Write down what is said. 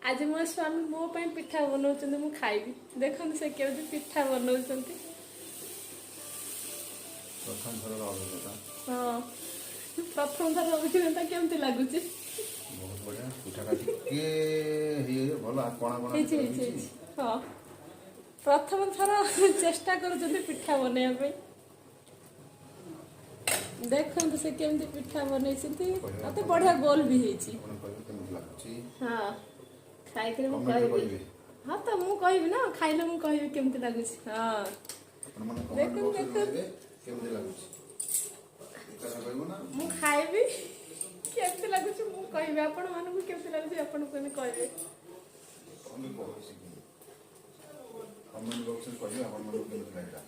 ଆଜି ମୋ ସ୍ୱାମୀ ମୋ ପାଇଁ ପିଠା ବନଉଛନ୍ତି, ମୁଁ ଖାଇବି। ଦେଖନ୍ତୁ ସେ କେମିତି ପିଠା ବନଉଛନ୍ତି। ପ୍ରଥମ ଥରର ଅଭିଜ୍ଞତା। ହଁ, ପ୍ରଥମ ଥର ଅଭିଜ୍ଞତା କେମିତି ଲାଗୁଛି? ବହୁତ ବଢ଼ିଆ। ପିଠାଟା ଟିକେ ହେଇଯାଇଛି, ଭଲ କଣା କଣା ହେଇଛି। ଟିକେ ହେଇଛି। ହେଇଛି। ହେଇଛି, ହଁ। ପ୍ରଥମ ଥର ଚେଷ୍ଟା କରୁଛନ୍ତି ପିଠା ବନେଇବା ପାଇଁ। ଦେଖନ୍ତୁ ସେ କେମିତି ପିଠା ବନେଇଛନ୍ତି। ଅତି ବଢିଆ ଗୋଲ ବି ହେଇଛି। ଆପଣ କହିବେ କେମିତି ଲାଗୁଛି। ହଁ, ଖାଇକିରି ମୁଁ କମେଣ୍ଟରେ କହିବି। କହିବେ। ହଁ ତ, ମୁଁ କହିବି ନା, ଖାଇଲେ ମୁଁ କହିବି କେମିତି ଲାଗୁଛି। ହଁ। ଆପଣମାନେ କମେଣ୍ଟ ଦେଖନ୍ତୁ, ବକ୍ସରେ ଦେଖନ୍ତୁ। ଜଣାଇବେ କେମିତି ଲାଗୁଛି। ଏକାଥା କହିବ ନା? ମୁଁ ଖାଇବି, କେମିତି ଲାଗୁଛି ମୁଁ କହିବି। ଆପଣ ମାନଙ୍କୁ କେମିତି ଲାଗୁଛି ଆପଣ କେମିତି କହିବେ। ଆମେ କହି ଶିଖିନି। କମେଣ୍ଟ ବକ୍ସରେ କହିବେ ଆପଣମାନଙ୍କୁ କେମିତି ଲାଗିଲା।